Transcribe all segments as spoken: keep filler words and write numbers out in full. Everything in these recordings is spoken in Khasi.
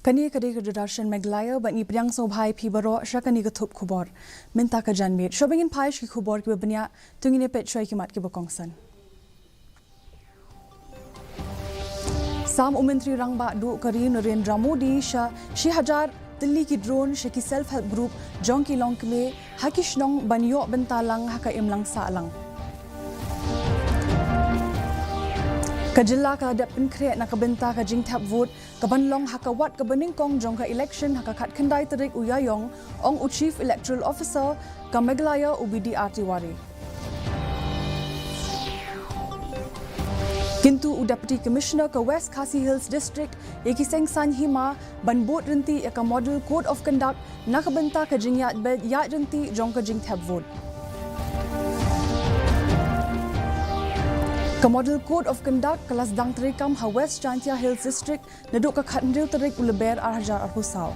Kane ka dei ka Doordarshan Meghalaya, bad ngi pdiang sngewbha ïa phi baroh sha kane ka thup khubor. Mynta ka janmiet, shuwa ba ngin phai sha ki khubor kiba bniah, to ngin ïa peit shwa ïa ki mat kiba kongsan. Sam u Myntri Rangbah Duh ka ri u Narendra Modi, sha shi hajar tylli ki drone sha ki self help group jong ki longkmie ha ki shnong ban ïoh bynta lang ha ka imlang sahlang. Ka jylla ka la dep pynkhreh na ka bynta ka jingthep vote ka ban long ha ka wat kaba nyngkong jong ka election ha ka khatkhyndai tarik u Ïaïong, ong u Chief Electoral Officer ka Meghalaya u B D R Tiwari. Kyntu u Deputy Commissioner ka West Khasi Hills District ïa ki seng saiñ hima ban bud ryntih ïa ka Model Code of Conduct na ka bynta ka jingïaid beit ïaid ryntih jong ka jingthep vote. Ka Model Code of Conduct ka la sdang treikam ha West Jaintia Hills District naduh ka khathynriew tarik u Lber ar hajar arphew saw.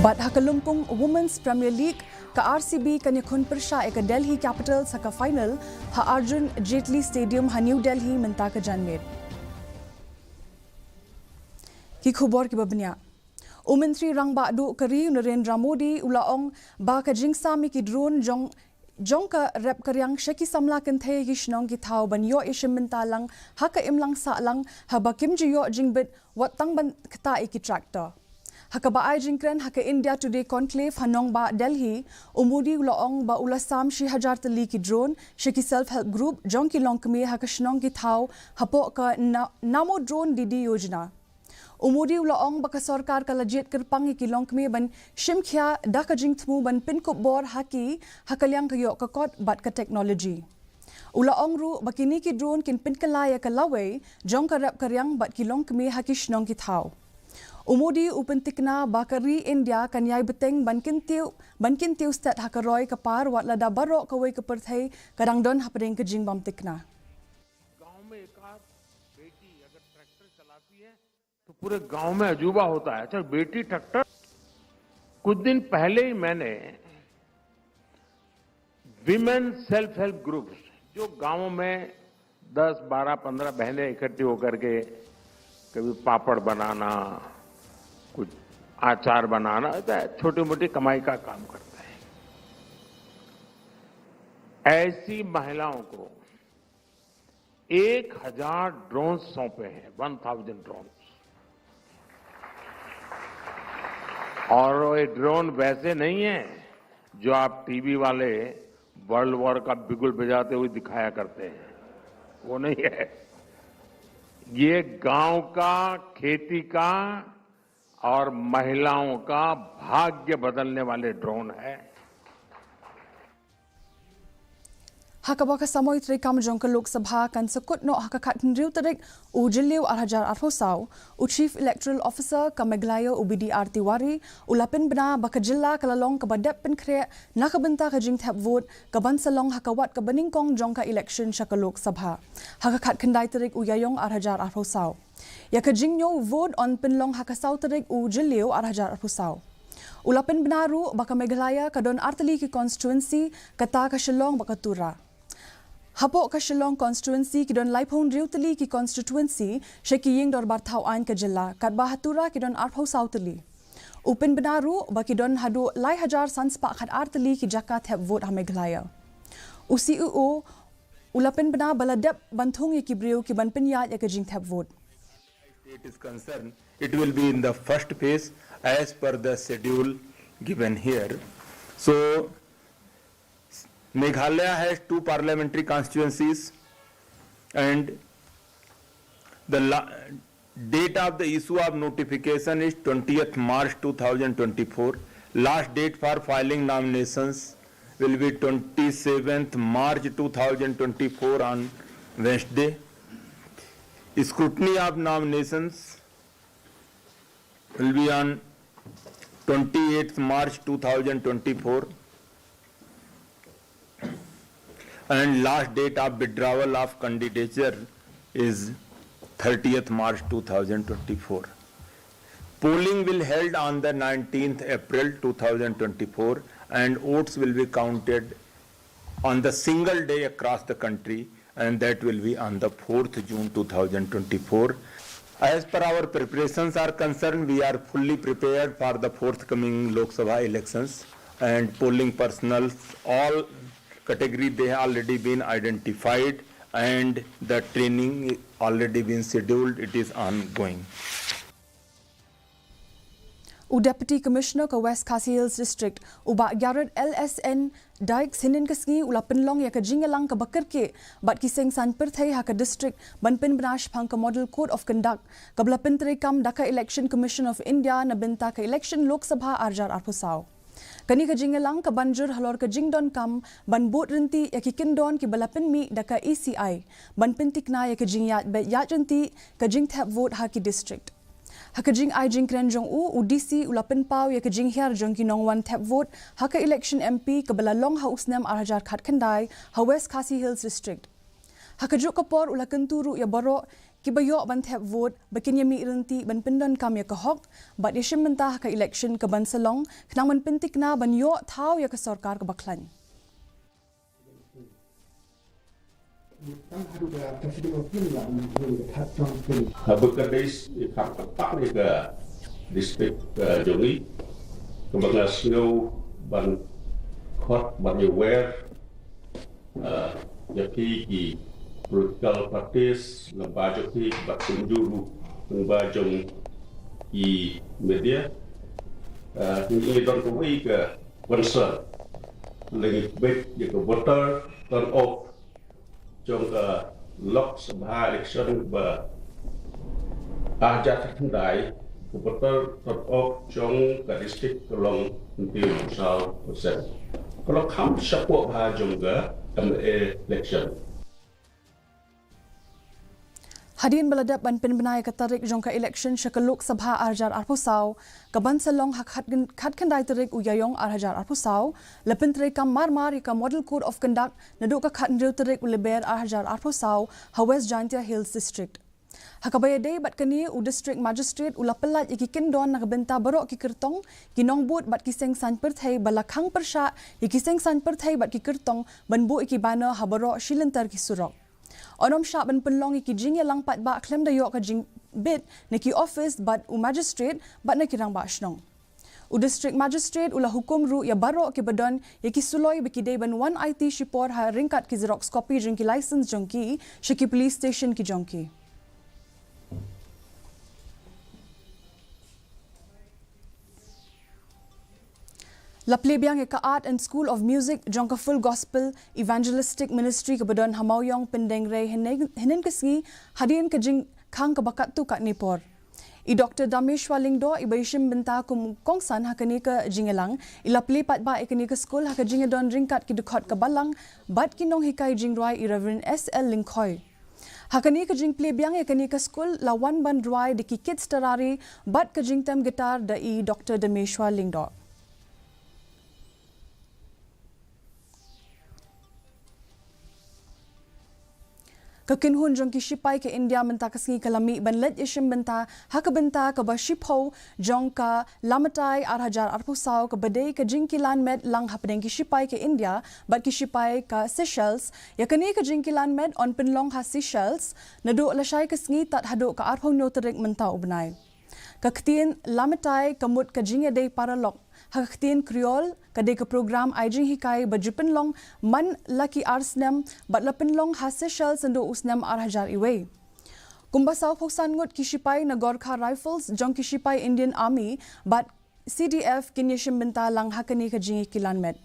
Bad ha ka lympung Women's Premier League, ka R C B kan ïakhun pyrshah ïa ka Delhi Capitals ha ka final ha Arjun Jaitley Stadium ha New Delhi mynta ka janmiet. Ki khubor kiba bniah. U Myntri Rangbah Duh ka ri u Narendra Modi u la ong ba ka jingsam ïa ki drone jong jong ka rep ka riang sha ki samla kynthei ha ki shnong ki thaw ban ïoh ïashim bynta lang ha ka imlang sahlang haba kim ju ïoh jingbit wat tang ban ktah ïa ki tractor. Ha kaba ai jingkren ha ka India Today Conclave ha nongbah Delhi, u Modi u la ong ba u la sam shi hajar tylli ki drone sha ki self help group jong ki longkmie ha ka shnong ki thaw hapoh ka Na-, Namo Drone Didi Yojana. U Modi u la ong ba ka sorkar ka la jied kyrpang ïa ki longkmie ban shim khia da ka jingthmu ban pynkup bor ha ki ha ka liang ka ïoh ka kot bad ka technology. U la ong ruh ba kine ki drone kin pynkylla ïa ka lawei jong ka rep ka riang bad ki longkmie ha ki shnong ki thaw. U Modi u pyntikna ba ka ri India kan ïai bteng ban kyntiew, ban kyntiew stet ha ka roi ka par wat lada baroh kawei ka pyrthei ka dang don hapdeng ka jingbym tikna. गांव में एक आध बेटी अगर ट्रैक्टर चलाती है तो पूरे गांव में अजूबा होता है। अच्छा, बेटी ट्रैक्टर। कुछ दिन पहले ही मैंने विमेन सेल्फ हेल्प ग्रुप्स, जो गांवों में दस, बारह, पन्द्रह बहनें इकट्ठी होकर के कभी पापड़ बनाना, कुछ अचार बनाना, ऐसा छोटी मोटी कमाई का काम करते हैं। ऐसी महिलाओं को एक हजार ड्रोन सौंपे हैं, वन थाउजेंड ड्रोन। और ये ड्रोन वैसे नहीं है जो आप टीवी वाले वर्ल्ड वॉर का बिगुल बजाते हुए दिखाया करते हैं, वो नहीं है। ये गांव का, खेती का और महिलाओं का भाग्य बदलने वाले ड्रोन है। Ha kaba ka samoi treikam jong ka Lok Sabha kan sa kut noh ha ka khathynriew tarik u Jylliew ar hajar arphew saw, u Chief Electoral Officer ka Meghalaya u B D R Tiwari u la pynbna ba ka jylla ka la long kaba dep pynkhreh na ka bynta ka jingthep vote ka ban sa long ha ka wat kaba nyngkong jong ka election sha ka Lok Sabha ha ka khatkhyndai tarik u Ïaïong ar hajar arphew saw. Ïa ka jingñiew vote yn pynlong ha ka saw tarik u Jylliew ar hajar arphew saw. U la pynbna ruh ba ka Meghalaya ka don ar tylli ki constituency, kata ka Shillong bad ka Tura. Hapoh ka Shillong constituency ki don laiphew hynriew tylli ki constituency sha ki ïing dorbar thaw aiñ ka jylla, katba ha Tura ki don arphew saw tylli. U pynbna ruh ba ki don haduh lai hajar san spah khat ar tylli ki jaka thep vote ha Meghalaya. U C E O u la pynbna ba la dep ban thung ïa ki briew ki ban pynïaid ïa ka jingthep vote. State is concerned, it will be in the first phase as per the schedule given here. So, Meghalaya has two parliamentary constituencies, and the la-, date of the issue of notification is twentieth March two thousand twenty-four. Last date for filing nominations will be twenty-seventh March two thousand twenty-four on Wednesday. Scrutiny of nominations will be on twenty-eighth March two thousand twenty-four, and last date of withdrawal of candidature is thirtieth March two thousand twenty-four. Polling will held on the nineteenth April two thousand twenty-four, and votes will be counted on the single day across the country and that will be on the fourth June two thousand twenty-four. As per our preparations are concerned, we are fully prepared for the forthcoming Lok Sabha elections, and polling personnel, all category, they have already been identified, and the training already been scheduled, it is ongoing. U Deputy Commissioner ka West Khasi Hills District, u Bah Garrod L S N Dykes, hynnin ka sngi u la pynlong ïa ka jingïalang kaba kyrkieh bad ki seng saiñ pyrthei ha ka district ban pynbna shaphang ka Model Code of Conduct kaba la pyntreikam da ka Election Commission of India na bynta ka election Lok Sabha ar hajar arphew saw. Kane ka jingïalang ka ban jur halor ka jingdonkam ban bud ryntih ïa ki kyndon kiba la pynmih da ka E C I ban pyntikna ïa ka jingïaid beit ïaid ryntih ka jingthep vote ha ki district. Ha ka jingai jingkren jong u, u D C u la pynpaw ïa ka jinghiar jong ki nongwan thep vote ha ka election M P kaba la long ha u snem ar hajar khatkhyndai ha West Khasi Hills District. Ha kajuh ka por u la kyntu ruh ïa baroh kiba ïoh ban thep vote ba kin ïamih ryntih ban pyndonkam ïa ka hok bad ïashim bynta ha ka election ka ban sa long, khnang ban pyntikna ban ïoh thaw ïa ka sorkar kaba khlaiñ. Haba ka dei ka, ka, ka district, uh, jong ngi, kaba nga sngew ban khot, ban ïawer, uh, ïa phi ki political parties, lyngba jong phi bad kumjuh ruh lyngba jong ki media, uh, ngi don kawei ka concern. Lagi beit ïa ka voter turnout jong ka Lok Sabha election ba ar hajar khatkhyndai, ka voter turnout jong ka district ka long hynriew saw percent. Ka long kham shapoh bha jong ka M L A election. Hadien ba la dep ban pynbna ïa ka tarik jong ka election sha ka Lok Sabha ar hajar arphew saw, ka ban sa long ha khat-, khatkhyndai tarik u Ïaïong ar hajar arphew saw, la pyntreikam marmar ïa ka Model Code of Conduct naduh ka khathynriew tarik u Lber ar hajar arphew saw ha West Jaintia Hills District. Ha kaba ïadei bad kane, u District Magistrate u la pyllait ïa ki kyndon na ka bynta baroh ki kyrtong, ki nongbud bad ki seng saiñ pyrthei ba la khang pyrshah ïa ki seng saiñ pyrthei bad ki kyrtong ban buh ïa ki banner ha baroh shi lynter ki surok. Yn ym shah ban pynlong ïa ki jingïalang paidbah khlem da ïoh ka jingbit na ki office bad u Magistrate bad na ki rangbah shnong. U District Magistrate u la hukum ruh ïa baroh kiba don ïa ki suloi ba ki dei ban wan aiti shipor ha ryngkat ki xerox copy jong ki license jong ki sha ki police station ki jong ki. La plie biang ïa ka Art and School of Music jong ka Full Gospel Evangelistic Ministry kaba don ha Mawïong, Pyndengrei, hynne-, hynnin ka sngi, hadien ka jingkhang kaba katto katne por. I Doktor Dameshwar Lyngdoh, iba ïashim bynta kum kongsan ha kane ka jingïalang, i la plie paidbah ïa kane ka skul ha ka jingïadon ryngkat ki dkhot ka Balang bad ki nonghikai jingrwai, i Reverend S L Lyngkhoi. Ha kane ka jingplie biang ïa kane ka skul, la wan ban rwai da ki kits tarari bad ka jingtem guitar da i Doktor Dameshwar Lyngdoh. Ka kynhun jong ki shipai ka India mynta ka sngi ka la mih ban leit ïashim bynta ha ka bynta kaba shiphew jong ka Lammatai ar hajar arphew saw, kaba dei ka jingkilan met lang hapdeng ki shipai ka India bad ki shipai ka Seychelles. Ïa kane ka jingkilan met yn pynlong ha Seychelles naduh lashai ka sngi tad haduh ka arphew hynñiew tarik mynta u bnai. Ka ktien Lammatai ka mut ka jingïadei paralok. Ha ka ktien Kriol, ka dei ka program ai jinghikai ba ju pynlong man la ki ar snem bad la pynlong ha Seychelles naduh u snem ar hajar wei. Kumba sawphew san ngut ki shipai na Gorkha Rifles jong ki shipai Indian Army bad C D F kin ïashim bynta lang ha kane ka jingïakilan met.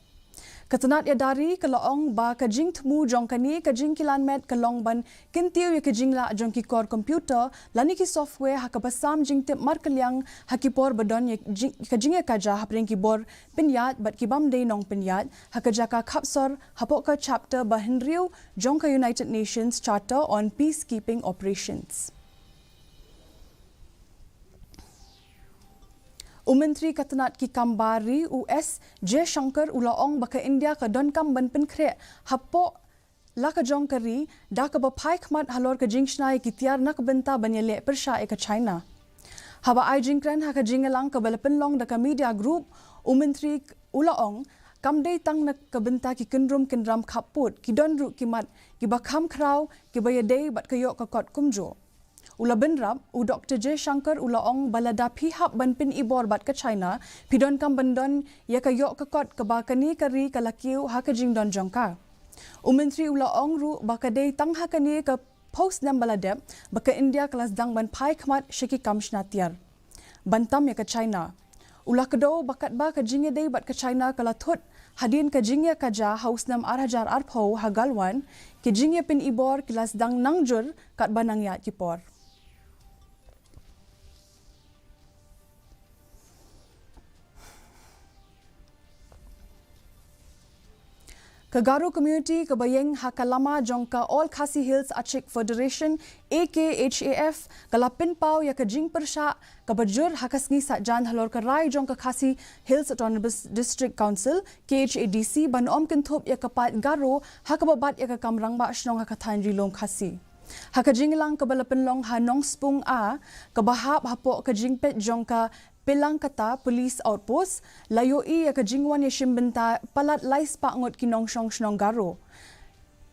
Ka tnat ïada ri ka la ong ba ka jingthmu jong kane ka jingkilan met ka long ban kyntiew ïa ka jinglah jong ki kor computer lane ki software ha kaba sam jingtip markylliang ha ki por ba don ïa jing-, ka jingïakajia hapdeng ki bor pynïaid bad ki bym dei nongpynïaid ha ka jaka khapsor hapoh ka chapter ba hynriew jong ka United Nations Charter on Peacekeeping Operations. U Myntri ka tnat ki kam bar ri, u S Jaishankar, u la ong ba ka India ka donkam ban pynkhreh hapoh la ka jong ka ri da kaba phai khmat halor ka jingshna ïa ki tiar na ka bynta ban ïaleh pyrshah ïa ka China. Haba ai jingkren ha ka jingïalang kaba la pynlong da ka media group, u Myntri u la ong, kam dei tang na ka bynta ki kynrum kynram khappud, ki don ruh ki mat kiba kham khraw kiba ïadei bad ka ïoh ka kot kumjuh. U la bynrap, u Doktor J Shankar u la ong ba lada phi hap ban pynibor bad ka China, phi donkam ban don ïa ka ïoh ka kot kaba kane ka ri ka la kiew ha ka jingdon jong ka. U Myntri u la ong ruh ba ka dei tang ha kane ka phew snem ba la dep ba ka India ka la sdang ban phai khmat sha ki kam shna tiar ban tam ïa ka China. U la kdew ba katba ka jingïadei bad ka China ka la thut hadien ka jingïakajia ha u snem ar hajar arphew ha Galwan, ki jingïapynibor ki la sdang nangjur katba nang ïaid ki por. Ka Garo community kaba ïeng ha ka lama jong ka All Khasi Hills Achik Federation, A K H A F, ka la pynpaw ïa ka jingpyrshah kaba jur ha ka sngi Saitjaiñ halor ka rai jong ka Khasi Hills Autonomous District Council, K H A D C, ban ym kynthup ïa ka paid Garo ha kaba bat ïa ka kam rangbah shnong ha ka thaiñ Ri Lum Khasi. Ha ka jingïalang kaba la pynlong ha Nongspung A, kaba hap hapoh ka jingpeit jong ka Pelangkata Police Outpost, la ïohi ïa ka jingwan ïashim bynta palat lai spah ngut ki nongshong shnong Garo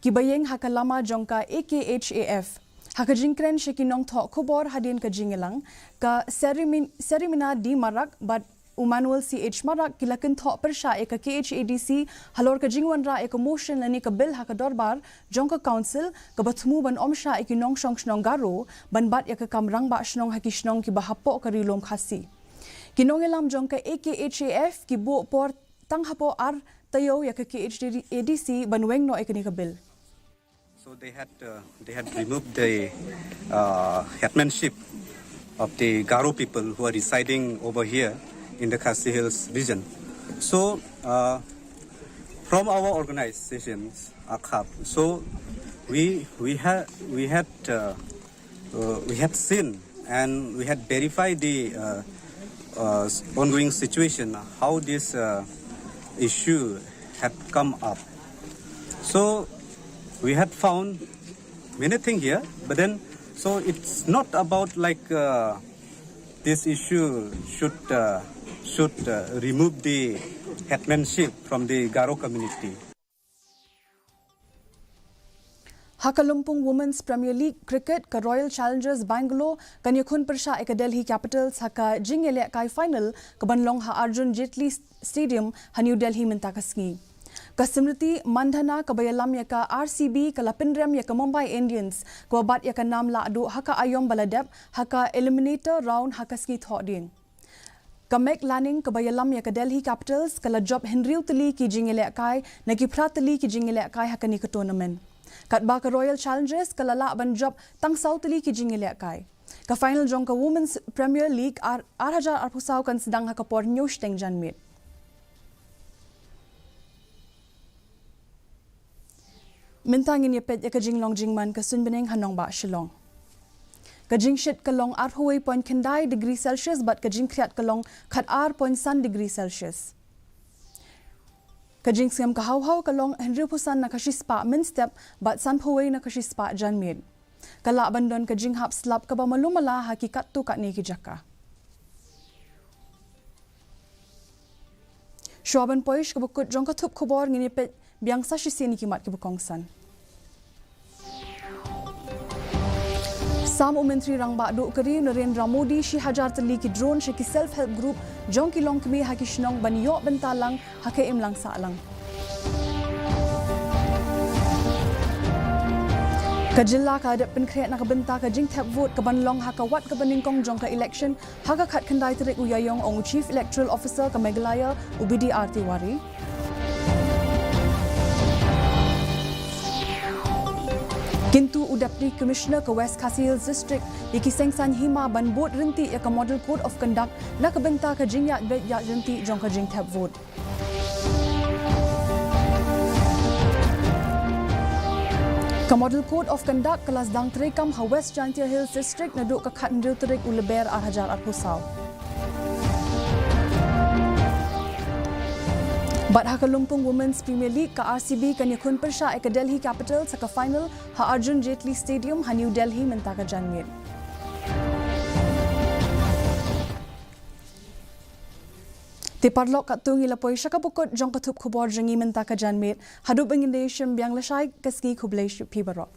kiba ïeng ha ka lama jong ka A K H A F. Ha ka jingkren sha ki nongthoh khubor hadien ka jingïalang, ka Serimin-, Serimina D Marak bad u Manuel C H Marak ki la kynthoh pyrshah ïa ka K H A D C halor ka jingwanrah ïa ka motion lane ka bill ha ka dorbar jong ka council kaba thmu ban ym shah ïa ki nongshong shnong Garo ban bat ïa ka kam rangbah shnong ha ki shnong kiba hapoh ka Ri Lum Khasi. Ki nongïalam jong ka A K H A F ki buh por tang hapoh ar taïew ïa ka K H A D C ban weng noh ïa kane ka bill. So they had uh, they had removed the uh, headmanship of the Garo people who are residing over here in the Khasi Hills region. So uh, from our organizations, AKHAP, so we we had we had uh, uh, we had seen and we had verified the uh, uh, ongoing situation, how this uh, issue had come up. So we had found many things here, but then, so it's not about like uh, this issue should uh, should uh, remove the headmanship from the Garo community. Ha ka Lympung Women's Premier League Cricket, ka Royal Challengers Bangalore kan ïakhun pyrshah ïa ka Delhi Capitals ha ka jingïalehkai final kaban long ha Arjun Jaitley Stadium ha New Delhi mynta ka sngi. Ka Smriti Mandhana kaba ïalam ïa ka R C B ka la pynrem ïa ka Mumbai Indians kaba bat ïa ka nam lahduh ha ka aïom ba la dep ha ka eliminator round ha ka sngi Thohdieng. Ka Meg Lanning kaba ïalam ïa ka Delhi Capitals ka la jop hynriew tylli ki jingïalehkai na ki phra tylli ki jingïalehkai ha kane ka tournament. Katba ka Royal Challengers ka la lah ban jop tang saw tylli ki jingïalehkai. Ka final jong ka Women's Premier League ar, ar hajar arphew saw kan sdang ha ka por hynñiew shiteng janmiet. Mynta ngin ïa peit ïa ka jinglong jingman ka suiñbneng ha nongbah Shillong. Ka jingshit ka long arphew wei point khyndai degree Celsius bad ka jingkhriat ka long khat ar point san degree Celsius. Ka jingsngem ka haw haw ka long hynriewphew san na ka shispah mynstep bad sanphew wei na ka shispah janmiet. Ka lah ban don ka jinghap slap kaba malu mala ha ki katto katne ki jaka. Shuwa ban poi sha kaba kut jong ka thup khubor ngin ïa peit biang sa shisien ïa ki mat kiba kongsan. Sam u Myntri Rangbah Duh ka ri u Narendra Modi shi hajar tylli ki drone sha ki self help group jong ki longkmie ha ki shnong ban ïoh bynta lang ha ka imlang sahlang. Ka jylla ka dep pynkhreh na ka bynta ka jingthep vote kaban long ha ka wat kaba nyngkong jong ka election ha ka khatkhyndai tarik u Ïaïong, ong u Chief Electoral Officer ka Meghalaya u B D R Tiwari. Kyntu u Deputy Commissioner ka West Khasi Hills District ïa ki seng saiñ hima ban bud ryntih ïa ka Model Code of Conduct na ka bynta ka jingïaid beit ïaid ryntih jong ka jingthep vote. Ka Model Code of Conduct ka la sdang treikam ha West Jaintia Hills District naduh ka khathynriew tarik u Lber ar hajar arphew saw. Bad ha ka Lympung Women's Premier League, ka R C B kan ïakhun pyrshah ïa ka Delhi Capitals ha ka final ha Arjun Jaitley Stadium ha New Delhi mynta ka janmiet. Te paralok, katto ngi la poi sha kaba kut jong ka thup khubor jong ngi mynta ka janmiet. Haduh ba ngin da ïashim biang lashai ka sngi, khublei shibun ïa phi baroh.